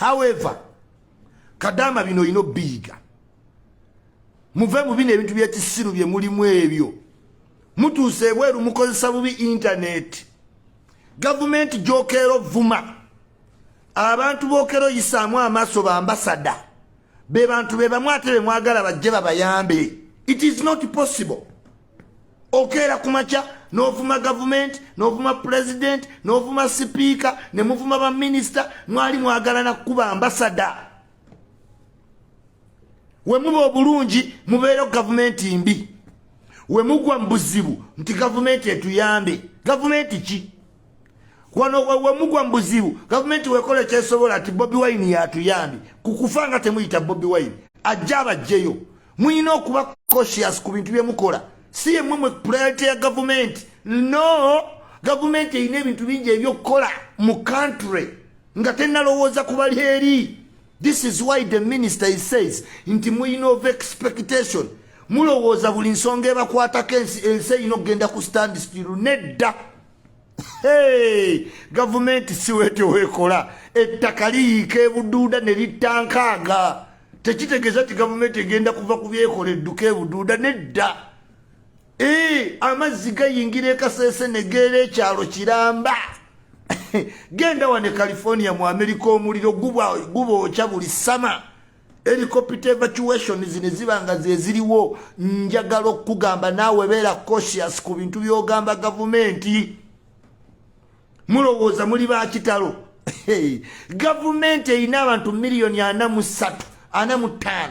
However, Kadama, bino olina obiyiga. Muve mu bino ebintu byekisiru bye mulimu ebyo. Mutuuse ebweru, mukozesa bubi internet. Gavumenti gyokeera ovuma, abantu bookera oyisaamu amaaso, ba ambassador be bantu be bamu ate be mwagala bajje babayambe. It is not possible. Okeera ku makya n'ovuma gavumenti, n'ovuma pulezidenti, n'ovuma sipiika, ne muvuma baminisita. Mwali mwagala nakuba ambassador. We muba obulungi, mubeere gavumenti mbi. We mugwa mu buzibu nti gavumenti etuyambe. Gavumenti ki? Wano we mugwa mu buzibu, gavumenti wekola ekyesobola nti Bobi Wine yatuyambye kukufa, nga temuyita Bobi Wine ajja abajjeyo. Muyina okuba cautious ku bintu byemukola. Si yemmwe mwe priority ya gavumenti, no. Gavumenti erina ebintu bingi ebyokukola mu country nga tenalowooza ku bali eri. This is why the minister says nti muyina of expectation. Mulowooza buli nsonga ebakwatako ensi erina okugenda ku stand still. Nedda. Hey, gavumenti si wetyo weekola. Ettaka liyiika ebuduuda ne litta 60. Tekitegeeza nti gavumenti egenda kuva ku byekola edduka ebuduuda. Nedda. Ee, amazzi gayingira ekaseese negeera ekyalo kiramba. Genda wane California mu America, omuliro gubookya buli summer. Helicopter evacuation zino ziba nga zeziriwo. Njagala okukugamba naawe, beera cautious ku bintu byogamba gavumenti. Mulowooza muli bakitalo. Gavumenti erina abantu miliyoni 43, 45,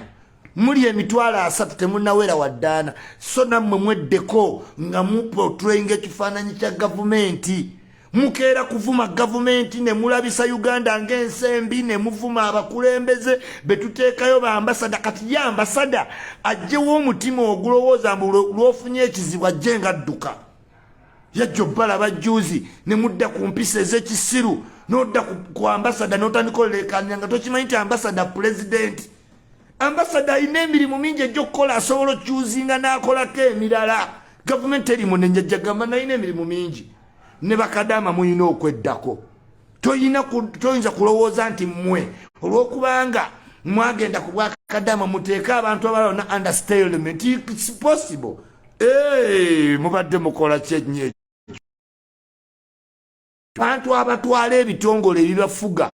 muli 300,000, temunawera waddaana. So nammwe mweddeko nga muportrayinga ekifaananyi kya gavumenti. Mukeera kuvuma gavumenti ne mulabisa Uganda ng'ensi embi, ne muvuma abakulembeze betuteekayo, ba ambassador. Kati ye ambassador ajjewo omutima ogulowooza mbu lwofunye ekizibu ajje nga adduka. Yajja obbalaba juzi ne mudda ku mpisa ez'ekisiru. N'odda ku ambassador n'otandika olekanira nga tokimanyi nti ambassador pulezidenti. Ambassador alina emirimu mingi egy'okukola, asobola okyuzinga n'akolako emirala. Gavumenti erimu nenjajjagamba nalina emirimu mingi. Ne bakadaama mulina okweddako. Toyinza kulowooza nti mmwe olw'okubanga mwagenda ku bwakadaama muteeke abantu abalala na understatement. It's possible. Mubadde mukola kyenyo bantu abatwala ebitongole ebibafuga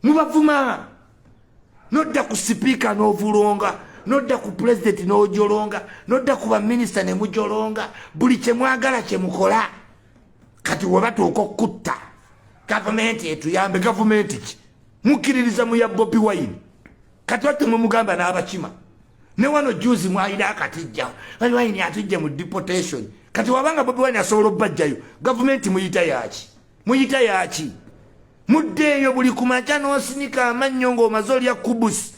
mubavuma. Nodda ku sipiika n'ovulonga, nodda ku pulezidenti n'ojolonga, nodda ku baminisita ne mujolonga. Buli kyemwagala kyemukola. Kati we batuuka okutta, gavumenti etuyambe. Gavumenti ki? Mukkiririza mu ya Bobi Wine. Kati ate mumugamba n'abakima ne wano juzi mwalina akatijja Bobi Wine atujje mu deportation. Kati wabanga Bobi Wine asobola obbajjayo, gavumenti muyita yaki? Muyita yaki? Muddeeyo. Buli kumakya n'osinika amannyo ng'omaze olya kubusi.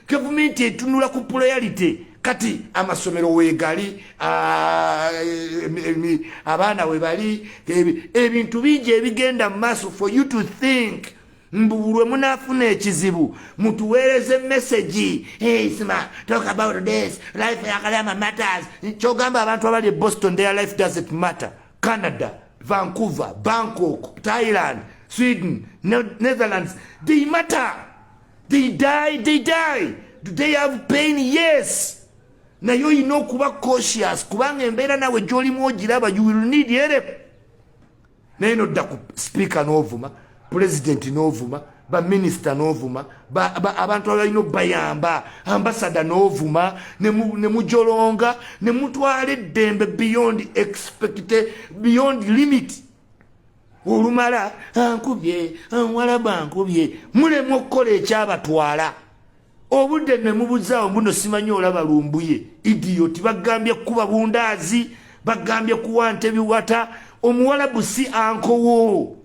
Gavumenti etunula ku priority. Kati amasomero weegali, abaana we bali, ebintu bingi ebigenda mu maaso for you to think mbu lwe munaafuna ekizibu mutuweereze message. "Hey, Isma, talk about this life ya Kadama matters." Kyogamba abantu abali e Boston, their life doesn't matter? Canada, Vancouver, Bangkok, Thailand, Sweden, Netherlands, they matter. They die, they die. Do they have pain? Yes. Naye olina okuba cautious kubanga embeera nawe gyolimu ogiraba. You will need help. Naye nodda ku speaker n'ovuma, president n'ovuma, baminisita n'ovuma, abantu abalina obayamba, ambassador n'ovuma, ne mujolonga, ne mutwala eddembe beyond expect, beyond limit. Olumala ankubye, walaba ankubye. Mulemu okukola ekyabatwala. Obudde ne mubuzaawo muno. Simanyi olaba Lumbuye idiot. Bagambye kuba bundaazi, bagambye kuwa ntebiwata. Omuwalabu si ankowo.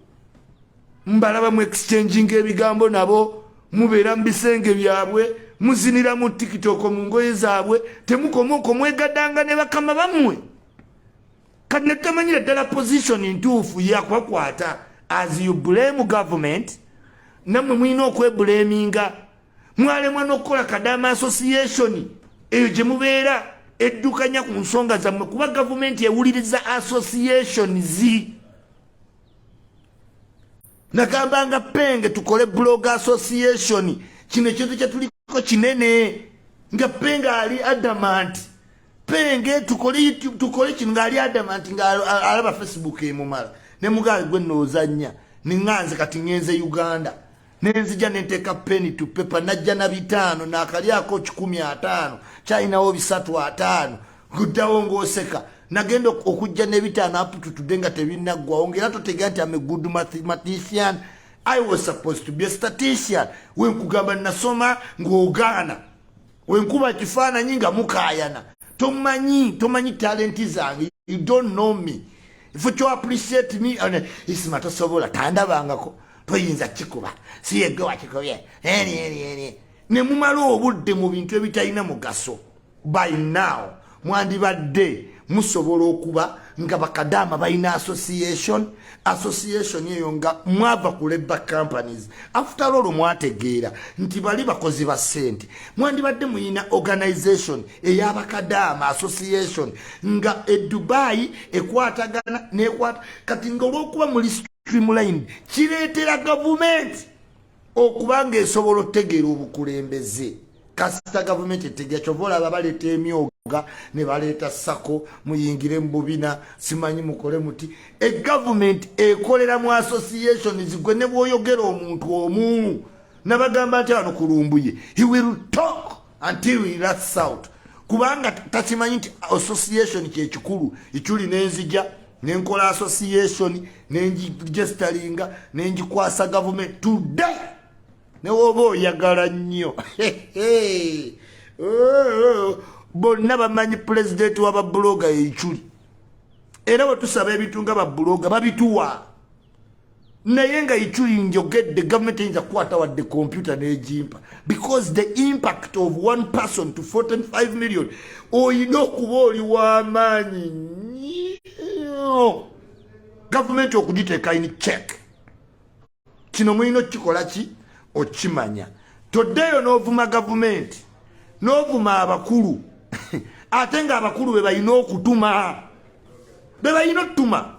Mbalaba mu exchanging ebigambo nabo, mubeera mu bisenge byabwe, muzinira mu TikTok mu ngoye zaabwe. Temukoma okwo, mwegaddanga ne bakama bammwe. Kati netutamanyira ddala position ntuufu yakubakwata. As you blame government, nammwe mulina okweblaminga. Mwalemwa n'okukola Kadama Association eyo gye mubeera eddukanya ku nsonga zammwe, kuba gavumenti ewuliriza associations. Nagambanga Penge tukole blog association, kino ekintu kyetuliko kinene, nga Penge ali adamant. Penge tukole YouTube, tukole kino, ngaali adamant, nga alaba Facebook emumala. Nemugaali gwe noozannya niŋŋanze. Kati ŋŋenze Uganda, nenzija nenteeka pen to paper, najja na 500, nakalyako 150, kyalinawo 350. Guddawo ng'oseka. Nagenda okujja n'ebitaano apututudde nga tebinaggwawo, ngaera totegera nti am a good mathematician. I was supposed to be a statistician. Wenkugamba nasoma ng'ogaana, wenkuba kifaananyi nga mukaayana. Tomanyi, tomanyi talenti zange. You don't know me. If you appreciate me, Isma tosobola, tandabangako, toyinza kikuba, si yegwe wakikubye eri eri eri. Ne mumala obudde mu bintu ebitalina mugaso. By now mwandibadde musobola okuba nga bakadaama balina association. Association eyo nga mwava ku labor companies. After all, mwategeera nti bali bakozi ba ssente. Mwandibadde muyina organization ey'abakadaama association nga e Dubai ekwatagana nekwata. Kati nga olwokuba muli streamline, kireetera gavumenti okuba nga esobola okutegeera obukulembeze. Kasita gavumenti etegera, kyova olaba baleeta emyoga ne baleeta SACCO, muyingire mu bubina, simanyi mukole muti. Egavumenti ekolera mu associations. Gwe ne bwoyogera omuntu omu, nabagamba nti wano kulumbuye, he will talk until he runs out, kubanga takimanyi nti association kyekikulu. Ekyuli nenzija nenkola association, nengiregisteringa, nengikwasa gavumenti. Today newoba oyagala nnyo, bonna bamanyi pulezidenti w'ababuloga Ekyuli. Era bwe tusaba ebintu nga babuloga babituwa, naye nga Ichuli njogedde, gavumenti eyinza kukwata wadde kompyuta n'egimpa, because the impact of one person to 45 million, oyina okuba oli w'amaanyi nnyo gavumenti okugiteeka in check. Kino mulina okukikola ki okimanya. Toddeeyo n'ovuma gavumenti, n'ovuma abakulu, ate ng'abakulu be balina okutuma, be balina otuma.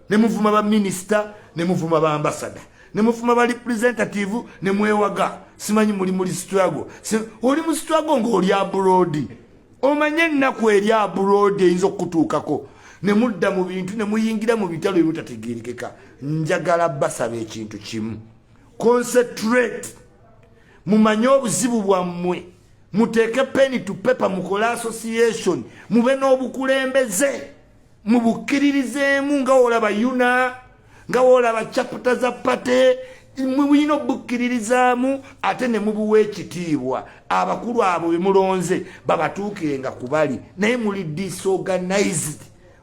Ne muvuma baminisita, ne muvuma baambasada, ne muvuma ba representative, ne mwewaga simanyi muli struggle. Oli mu struggle ng'oli abroad. Omanye ennaku eri abroad eyinza okukutuukako, ne mudda mu bintu, ne muyingira mu bitalo ebimutategerekeka. Njagala basaba ekintu kimu: concentrate, mumanye obuzibu bwammwe, muteeke pen to paper, mukole association, mube n'obukulembeze, mubukkiririzeemu. Nga wolaba UNAA, nga wolaba chapter za party, mulina obukkiririzaamu ate ne mubuwa ekitiibwa. Abakulu abo bemulonze babatuukire nga kubali, naye muli disorganized.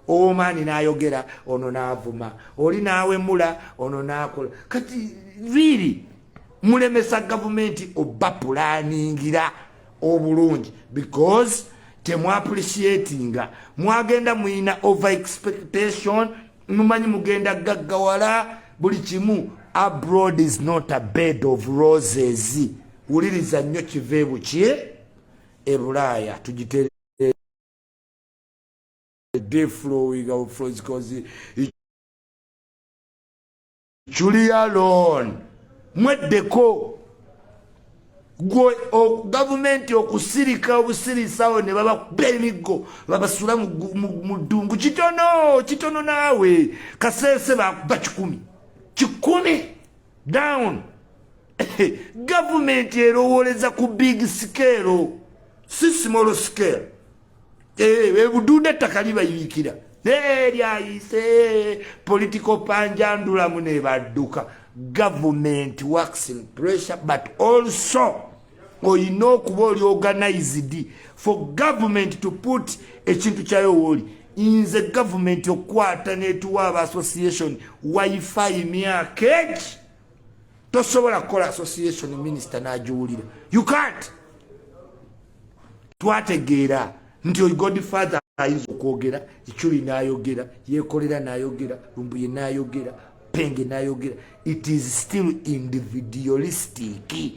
Owomaani n'ayogera, ono n'avuma, oli n'awemula, ono n'akola. Kati really mulemesa gavumenti oba pulaningira obulungi, because temwappreciatinga. Mwagenda muyina over expectation, mumanyi mugenda gaggawala buli kimu. Abroad is not a bed of roses. Wuliriza nnyo, kive buki e Bulaaya tugitere deflowing flows, because Chuli alone mweddeko. Gwe gavumenti okusirika obusirisawo ne babakuba emiggo, babasula mu ddungu. Kitono kitono, naawe Kaseese bakuba 100 100 down. Gavumenti erowooleza ku big scale, si small scale. Ebudunda ettaka libayiikira eryayise political panjandulamu nebadduka. Government works in pressure, but also oyina okuba oli organized for government to put ekintu kyayo wooli. Nze gavumenti okukwata netuwa aba association WiFi myaka egi, tosobola kukola association minister n'agiwulira. You can't. Twategeera nti godfather ayinza okwogera, Ichuli n'ayogera, Yekolera n'ayogera, Lumbuye n'ayogera, Penge n'ayogera. It is still individualistic,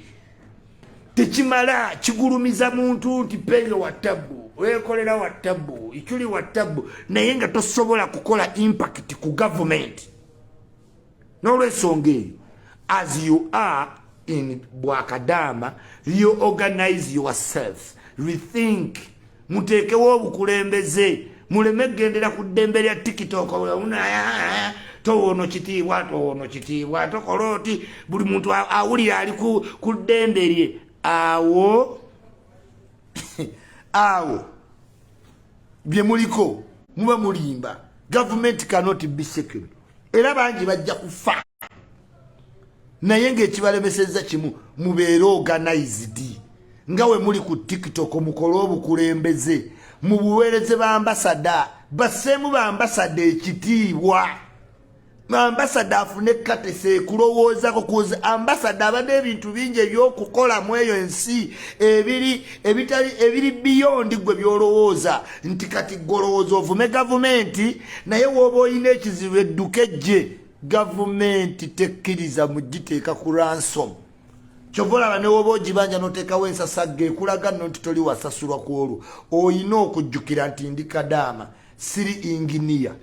tekimala kigulumiza muntu nti Penge wa tabu, Wekolera wa tabu, Ichuli wa tabu, naye nga tosobola kukola impact ku gavumenti. N'olwensonga eyo As you are in bwakadaama, you organize yourself, rethink, muteekewo obukulembeze, muleme kugendera ku ddembe lya TikTok. Towoono kitiibwa, towoono kitiibwa, tokola oti buli muntu awulira ali ku ddembe lye. Awo awo bye muliko muba mulimba. Government cannot be secured, era bangi bajja kufa, naye ng'ekibalemesezza kimu: mubeere organized nga we muli ku TikTok, mukole obukulembeze, mubuweereze ba ambassador, basseemu ba ambassador ekitiibwa. Ambassador afune katese ekulowoozako, 'cause ambassador abadde ebintu bingi ebyokukola mu eyo ensi ebiri ebitali ebiri beyond gwe byolowooza nti kati golowooza ovume gavumenti. Naye wooba olina ekizibu, edduka ejje. Gavumenti tekkiriza mugiteeka ku ransom. Kyova olaba ne woba ogibanja noteekawo ensasagga ekulaga nno nti toli wasasulwa. Ku olwo oyina okujjukira nti ndi kadaama, siri inginiya,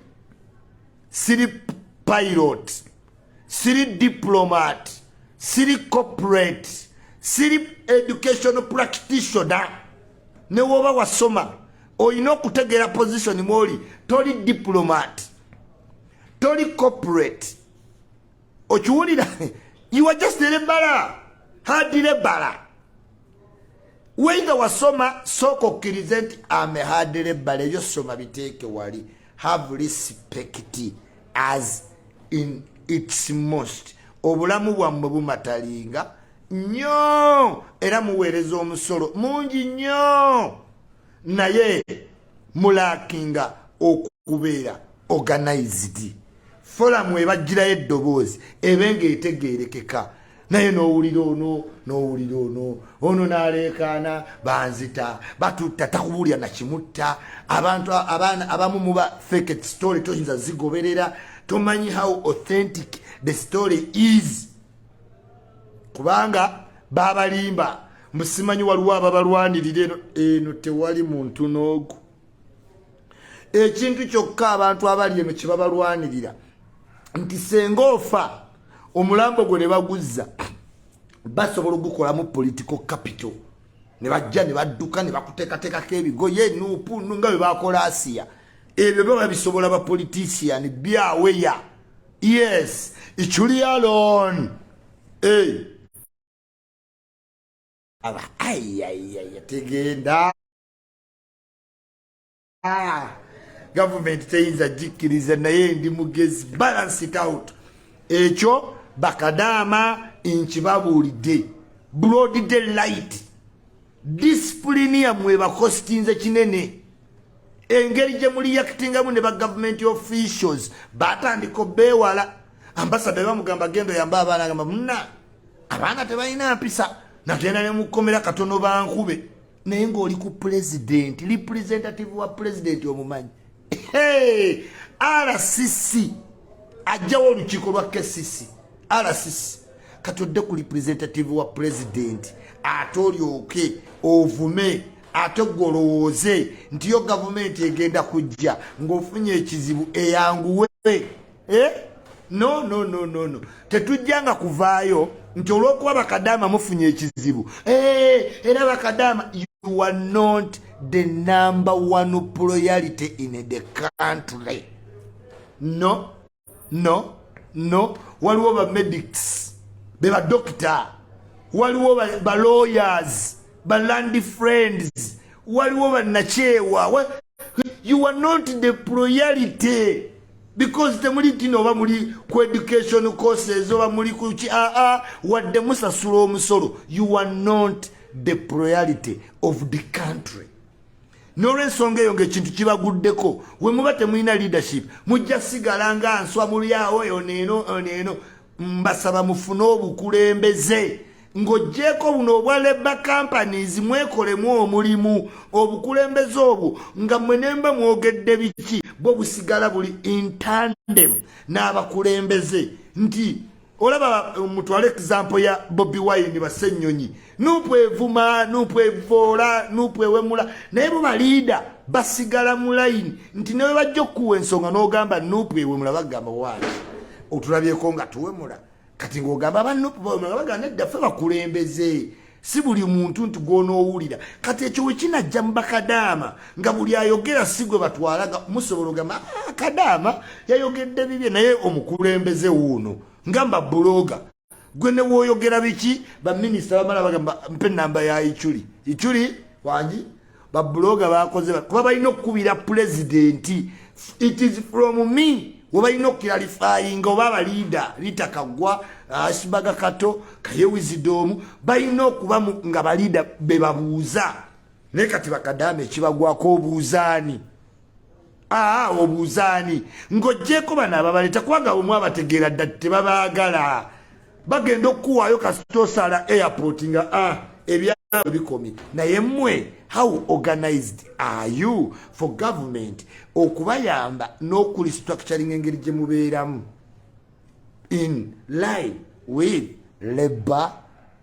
siri pilot, siri diplomat, siri corporate, siri education practitioner. Ne woba wasoma, oyina okutegeera position mwoli. Toli diplomat, toli corporate, okiwulira? You are just a labourer, hard labourer. Whether wasoma, sooka okkirize nti am a hard labourer. Ebyo soma biteeke wali. Have respect as in its most. Obulamu bwammwe bumatalinga nnyo, era muweereza omusolo mungi nnyo, naye mulackinga okubeera organized. Forum ebagirayo eddoboozi ebe ng'etegeerekeka, naye n'owulira ono, n'owulira ono, ono n'aleekaana, banzita, batutta, takubuulira nakimutta. Abantu abaana abamu muba fake story, toyinza zigoberera, tomanyi how authentic the story is, kubanga babalimba. Musimanyi waliwo ababalwanirira eno. Eno tewali muntu n'ogu. Ekintu kyokka abantu abali eno kyebabalwanirira nti senga ofa, omulambo gwe ne baguzza, basobola ogukolamu political capital, ne bajja ne badduka ne bakuteekateekako ebigoye NUP nga bwe bakola Asiya. Ebyo baba bisobola ba politician byaweya. Yes, ichuli alone. Hey. Aba ayayaya tegenda. Gavumenti teyinza gikkiriza, naye ndi mugezi, balance it out. Ekyo bakadaama nkibabuulidde broad daylight. Discipline yammwe bacostinze kinene. Engeri gye mureactingamu ne ba government officials batandika obeewala. Ambassador bamugamba, "Genda oyambe abaana." Gamba, "Muna abaana tebalina mpisa, nagenda ne mukomera katono bankube." Naye ng'oli ku president, representative wa president omumanyi. Hey, RCC ajjawo olukiiko lwa KCC, RCC katodde ku representative wa president, ate olyoke ovume, ate gwe olowooze nti yo gavumenti egenda kujja ng'ofunye ekizibu eyanguwe, eh? No, no, no, no, no, tetujjanga kuvaayo nti olw'okuba bakadaama mufunye ekizibu. Eh, era bakadaama, you are not the number one priority in the country. No, no, no. Waliwo ba medics, be badokita, waliwo ba lawyers, ba land friends, waliwo bannakyewa. You are not the priority because temuli tino oba muli ku education courses oba muli kuki. Aa, wadde musasula omusolo, you are not the priority of the country. N'olwensonga eyo, ngaekintu kibaguddeko, we muba temulina leadership, mujja sigala nga nswa muli awo oneeno oneeno. Mbasaba mufune obukulembeze ng'oggyeko buno obwa labour companies, mwekolemu omulimu. Obukulembeze obwo nga mmwe nemba mwogedde biki, bwo busigala buli in tandem n'abakulembeze. Nti olaba, mutwale example ya Bobi Wine, Basenyonyi. NUP evuma, NUP evoola, NUP ewemula, naye bo ba leader basigala mu line nti newe bajja okukuwa ensonga n'ogamba NUP ewemula, bagamba, "Waaki otulabyeko nga tuwemula?" Kati ng'ogamba aba NUP bagamba nedda, ffe bakulembeze, si buli muntu nti gwonoowulira. Kati ekyo wekinajja mu bakadaama nga buli ayogera si gwe batwala, nga musobola ogamba, "Ah, kadaama yayogedde bibye, naye omukulembeze wuuno." Ngamba blogger gwe ne woyogera biki, baminisita bamala bagamba, "Mpe enamba ya Ichuli." Ichuli wangi, bablogger bakoze kuba balina okukubira pulezidenti. It is from me webalina okuclarifyinga, oba abaleader Rita Kagwa, Asibaga Kato, Kaye Wisdom, balina okuba nga baleader bebabuuza. Naye kati bakadaama ekibagwako, obuuzaani? Aa, obuuzaani ng'oggyeko bano ababaleeta? Kubanga bwe mwabategeera dda tebabaagala, bagenda okukuwaayo kasita osala airport nga ebyabwe bikomye. Naye mmwe, how organized are you for government okubayamba n'okurestructuring engeri gye mubeeramu in line with labor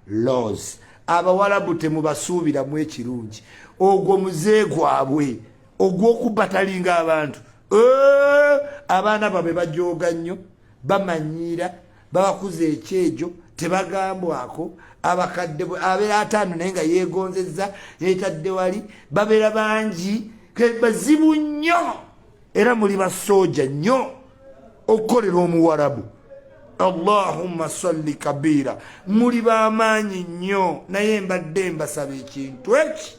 laws? Abawalabu temubasuubiramu ekirungi. Ogwo muze gwabwe ogw'okubatalinga abantu. Abaana baabwe bajooga nnyo, bamanyiira, babakuza ekyejo, tebagambwako. Abakadde abeera 50 naye nga yeegonzezza, yeetadde wali, babeera bangi, bazibu nnyo, era muli basooja nnyo okukolera omuwarabu. Allahumma salli kabiira, muli bamaanyi nnyo. Naye mbadde mbasaba ekintu eki: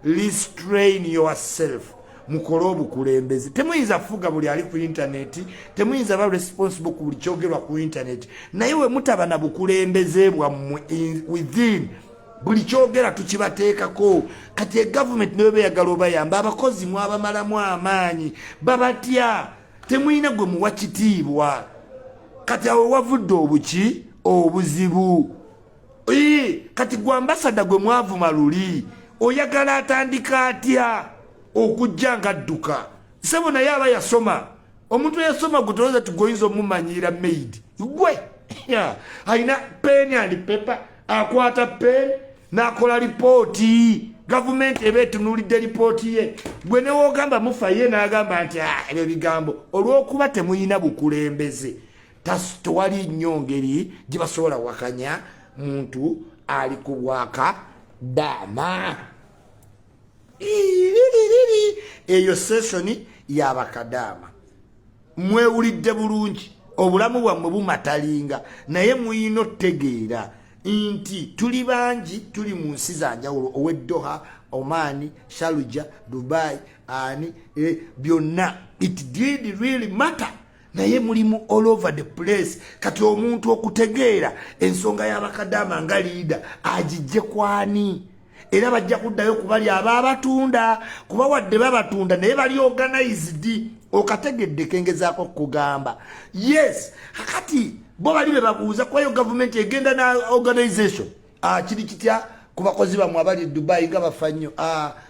restrain yourself, mukole obukulembeze. Temuyinza fuga buli ali ku intaneti, temuyinza ba responsible ku buli kyogerwa ku intaneti, naye we mutaba na bukulembeze bwammwe within, buli kyogera tukibateekako. Kati egavumenti nayo beyagala obayamba, abakozi mwabamalamu amaanyi, babatya, temulina gwe muwa kitiibwa. Kati awo wavudde obuki obuzibu. Kati gwe ambassador gwe mwavuma luli, oyagala atandika atya okujja nga adduka? Sebo, naye aba yasoma. Omuntu eyasoma gwe tolowooza ti gweoyinza omumanyiira. Maid gwe alina pen and paper, akwata pen n'akola lipooti, gavumenti eba etunuulidde lipooti ye. Gwe newoogamba mufa, ye n'agamba nti, "Ah, ebyo bigambo." Olw'okuba temuyina bukulembeze, tewali nnyo ngeri gye basobola wakanya muntu ali ku bwaka daama. Eyo session yabakadaama. Mwewulidde bulungi, obulamu bwammwe bumatalinga, naye muyina otutegeera nti tuli bangi, tuli mu nsi zanjawulo, ow'e Doha, Oman, Sharjah, Dubai, ani, byonna, it did really matter, naye mulimu all over the place. Kati omuntu okutegeera ensonga y'abakadaama nga leader agijje kwani? Era bajja kuddayo kubali abaabatunda, kuba wadde babatunda naye bali organized. Okategedde kengezaako kugamba? Yes. Kakati bo bali be babuuza, kubayo gavumenti egenda na organization. Kiri kitya ku bakozi bamwe abali e Dubai nga bafa nnyo?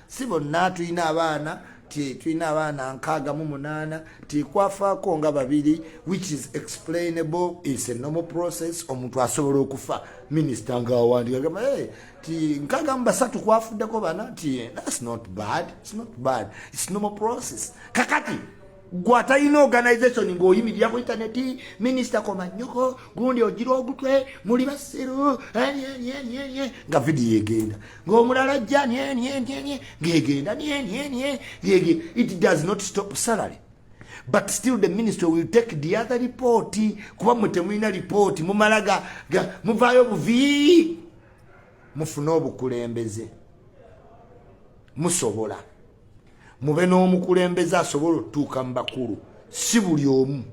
Si bonna, tulina abaana, tulina abaana 68, tikwafaako nga babiri, which is explainable, is a normal process, omuntu asobola okufa. Minisita ngaawandika gamba, "Hey, ti 63 kwafuddeko bana," ti that's not bad, it's not bad, it's normal process. Kakati gwe atalina organization ng'oyimirira ku intaneti, "Minisita komanyoko gundi ogira ogutwe, muli basiru," nga vidiyo egenda, ng'omulala ajja nye ng'egenda nye. It does not stop salary, but still the minister will take the other report, kuba mwe temulina report, mumala muvaayo buvi. Mufune obukulembeze, musobola mube n'omukulembeze asobola otutuuka mu bakulu, si buli omu,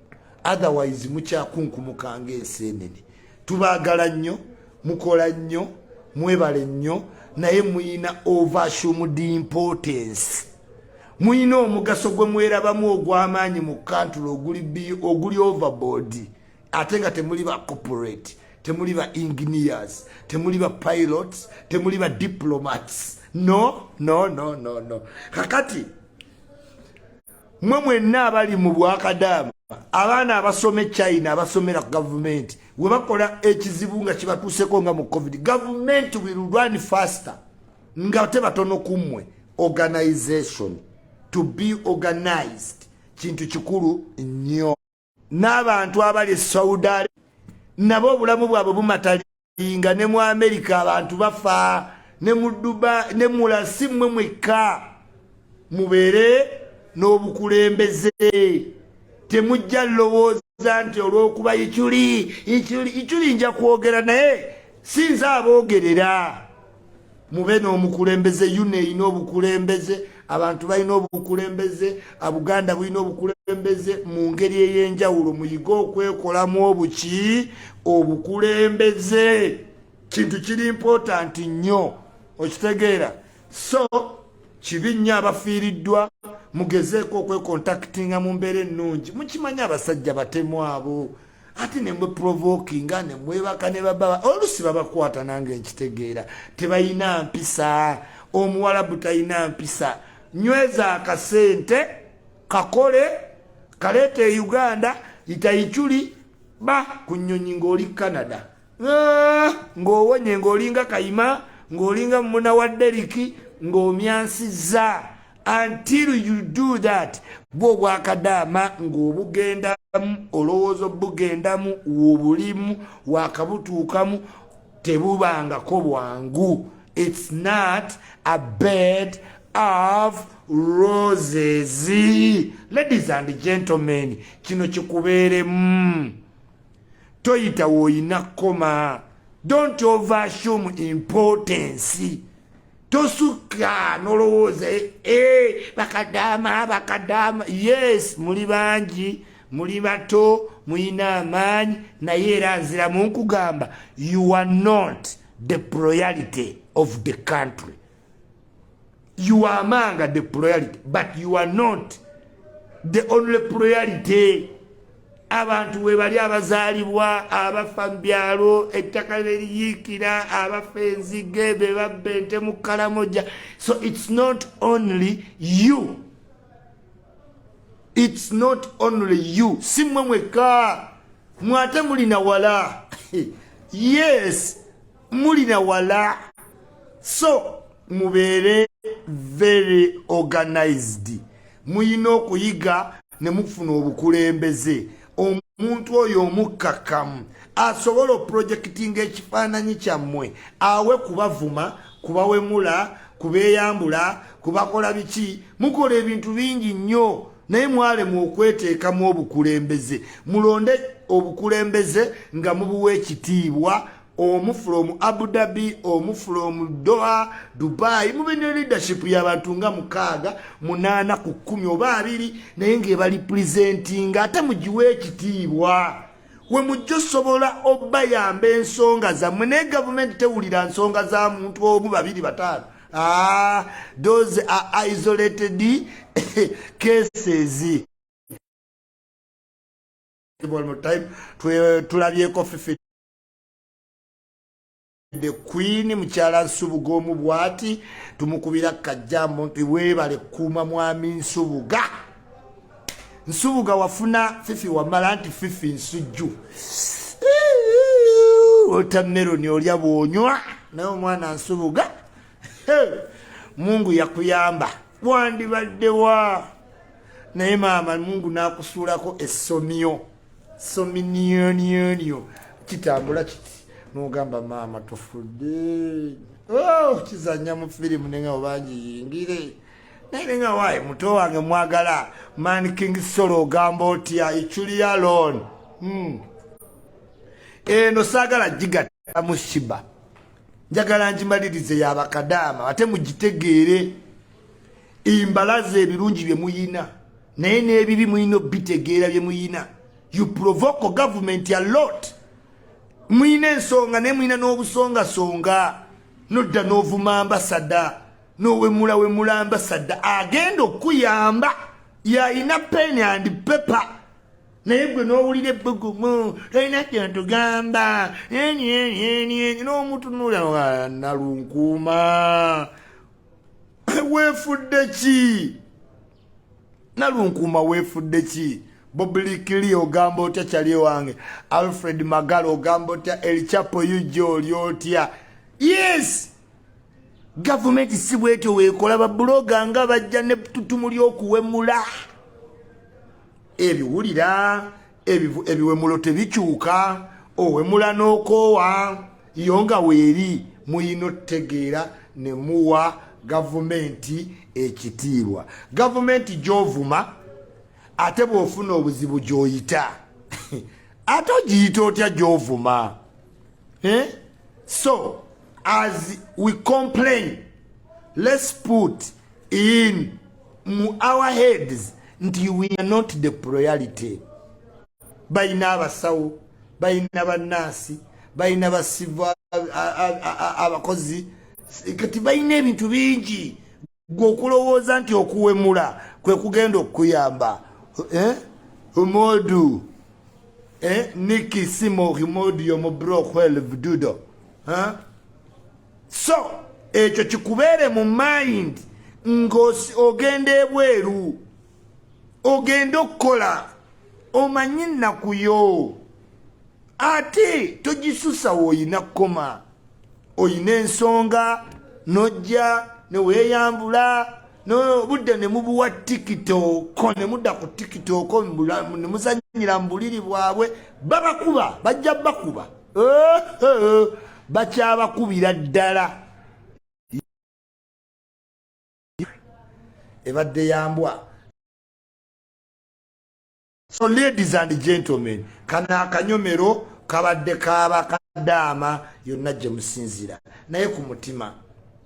otherwise mukyakunkumuka ng'enseenene. Tubaagala nnyo, mukola nnyo, mwebale nnyo, naye muyina overassumed importance, muyina omugaso gwe mwerabamu ogw'amaanyi mu country oguli overboard, ate nga temuli ba corporate, temuli ba engineers, temuli ba pilots, temuli ba diplomats. No, no, no, no, no. Kakati mwe mwenna abali mu bwakadaama, abaana abasoma e China, abasomera ku gavumenti, we bakola ekizibu nga kibatuuseko nga mu COVID, gavumenti will run faster nga te batono kummwe. Organization, to be organized kintu kikulu nnyo. N'abantu abali e Saudi, Nabo obulamu bwabwe bumatalinga. Ne mu Amerika abantu bafa, ne mu Duba, ne mula. Si mmwe mwekka. Mubeere n'obukulembeze. Temujja lowooza nti olw'okuba Ichuli, Ichuli, Ichuli, nja kwogera naye sinza aboogerera. Mube n'omukulembeze. UNAA erina obukulembeze, abantu balina obukulembeze, Buganda bulina obukulembeze mu ngeri ey'enjawulo. Muyige okwekolamu obuki obukulembeze. Kintu kiri important nnyo, okitegeera? So kibi nnyo abafiiriddwa. Mugezeeko okwecontactinga mu mbeera ennungi. Mukimanyi abasajja batemu abo, ate nemwe provokinga, nemwebaka ne bababa, olusi babakwata. Nange nkitegeera, tebalina mpisa. Omuwalabu talina mpisa. Nyweza akasente, kakole, kaleeta e Uganda, itayichuli ba ku nnyonyi ng'oli Canada. Ah, ng'owonye, ng'olinga kayima, ng'olinga muna wa Deriki, ng'omyansiza. Until you do that, bwo obwakadaama ng'obugendamu, olowooza obugendamu, wobulimu wakabutuukamu, tebubangako bwangu. It's not a bed of roses, ladies and gentlemen. Kino kikubeeremu. Toyita woolina koma. Don't overassume importance. Tosukka nolowooza, eh, bakadaama, bakadaama. Yes, muli bangi, muli bato, muyina amaanyi, naye era nziramu nkugamba, you are not the priority of the country. You are among the priority, but you are not the only priority. Abantu we bali abazaalibwa, abafa mu byalo, ettaka leriyiikira, abafa enzige, be babba ente mu Kalamoja. So it's not only you, it's not only you. Si mmwe mwekka. Mwate mulina wala. Yes, mulina wala. So mubeere very organized. Muyina okuyiga ne mufuna obukulembeze, omuntu oyo omukkakkamu asobola oprojectinga ekifaananyi kyammwe, awe kubavuma, kubawemula, kubeeyambula, kubakola biki. Mukola ebintu bingi nnyo, naye mwalemu okweteekamu obukulembeze. Mulonde obukulembeze nga mubuwa ekitiibwa, omu from Abu Dhabi, omu from Doha, Dubai. Mube ne leadership y'abantu nga 6, 8 ku 10 oba 20, naye ng'ebarepresentinga, ate mugiwe ekitiibwa. We mujja osobola obbayamba ensonga zammwe, naye gavumenti tewulira nsonga za muntu omu, babiri, bataano. Ah, those are isolated cases. Time tulabyeko Fifi the Queen, mukyala Nsubuga omu bwati. Tumukubira kajjambo nti weebale kuuma mwami Nsubuga. Nsubuga wafuna Fifi wamala nti Fifi nsujju, watermelon olya bwonywa, naye omwana Nsubuga, Mungu yakuyamba. Wandibaddewa, naye maama Mungu n'akusuulako essomyo sominiyoniyoniyo kitambula kiti, nogamba maama tufudde. Oh, kizanya mu firimu nenga obangiyingire, naye nenga waayi muto wange mwagala. Man King Solo, ogamba otya? Ichuli alone. Eno saagala gigattamu shiba, njagala ngimalirize yabakadaama, ate mugitegeere. Embalaza ebirungi bye muyina, naye n'ebibi muyina obitegeera bye muyina. You provoke government a lot. Muyina ensonga, naye muyina n'obusongasonga. Nodda n'ovuma ambassador, n'owemula wemula ambassador agenda okuyamba, yayina pen and paper, naye gwe n'owulira ebbugumu, talina kyatugamba, n'omutunula. Nalunkuuma, weefudde ki? Nalunkuuma, weefudde ki? Bobulikili, ogamba otya? Kyali wange Alfred Magala, ogamba otya? Elchapo yujo, oli otya? Yes, gavumenti si bwetyo weekola. Bablogger nga bajja ne tutumu ly'okuwemula ebiwulira, ebiwemulo tebikyuka. Owemula n'okoowa yo nga weeri. Muyina otutegeera ne muwa gavumenti ekitiibwa. Gavumenti gy'ovuma, ate bw'ofuna obuzibu gy'oyita, ate ogiyita otya gy'ovuma, eh? So as we complain, let's put in mu our heads nti we are not the priority. Balina abasawo, balina bannansi, balina basiva abakozi, kati balina ebintu bingi. Gwe okulowooza nti okuwemula kwe kugenda okukuyamba, eh? Humodu, eh? Niki simo humodu yomubrohwelvdudo. So ekyo kikubeere mu mind ng'ogenda ebweru, ogenda okukola, omanyi ennaku yo, ate togisusa woolina kukoma. Oyina ensonga nojja neweeyambula budde ne mubuwa TikTok, ne mudda ku TikTok ne muzanyira mu buliri bwabwe. Babakuba, bajja bakuba, bakyabakubira ddala. Ebadde yambwa. So ladies and gentlemen, kano akanyomero kabadde kabakadaama yonna gye musinzira, naye ku mutima,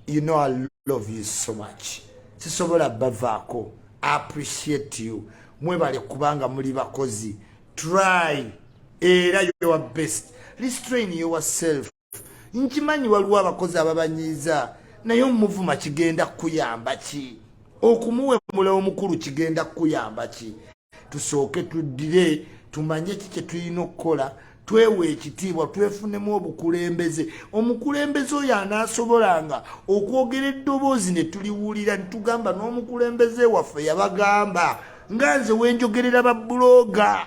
you know I love you so much. Sisobola bavaako. Appreciate you. Mwebale kubanga muli bakozi. Try era your best, restrain yourself. Nkimanyi waliwo abakozi ababanyiiza, naye omuvuma kigenda kukuyamba ki? Okumuwemula omukulu kigenda kukuyamba ki? Tusooke tuddire tumanye ki kye tulina okukola, twewe ekitiibwa, twefunemu obukulembeze. Omukulembeze oyo anaasobolanga okwogera eddoboozi ne tuliwulira, ne tugamba n'omukulembeze waffe yabagamba. Nga nze wenjogerera ba blogger,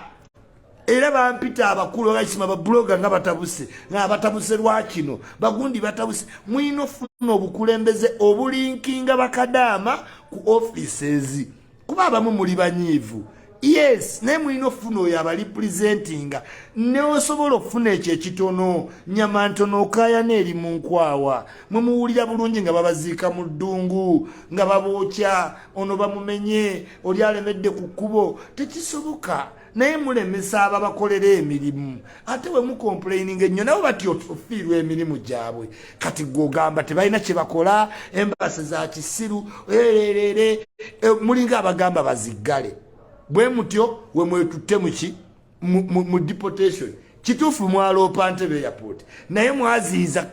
era bampita abakulu baisima ba blogger nga batabuse, nga batabuse lwakino bagundi batabuse. Mulina ofuna obukulembeze obulinkinga bakadaama ku offices, kuba abamu muli banyiivu, yes, naye mulina okufuna oyo abarepresentinga, neosobola okufuna ekyo ekitono. Nyama ntono okayana eri mu nkwawa. Mwe muwulira bulungi nga babaziika mu ddungu, nga babookya, ono bamumenye, oli alemedde ku kkubo. Tekisoboka, naye mulemesa ababakolera emirimu. Ate we mucomplaininga ennyo, nabo batya ofiirwa emirimu gyabwe. Kati gwe ogamba tebalina kye bakola, embassy za kisiru ererere, mulinga abagamba baziggale. Bwe mutyo we mwetutte muki mu deportation. Kituufu, mwaloopa Ntebe Airport, naye mwaziyiza.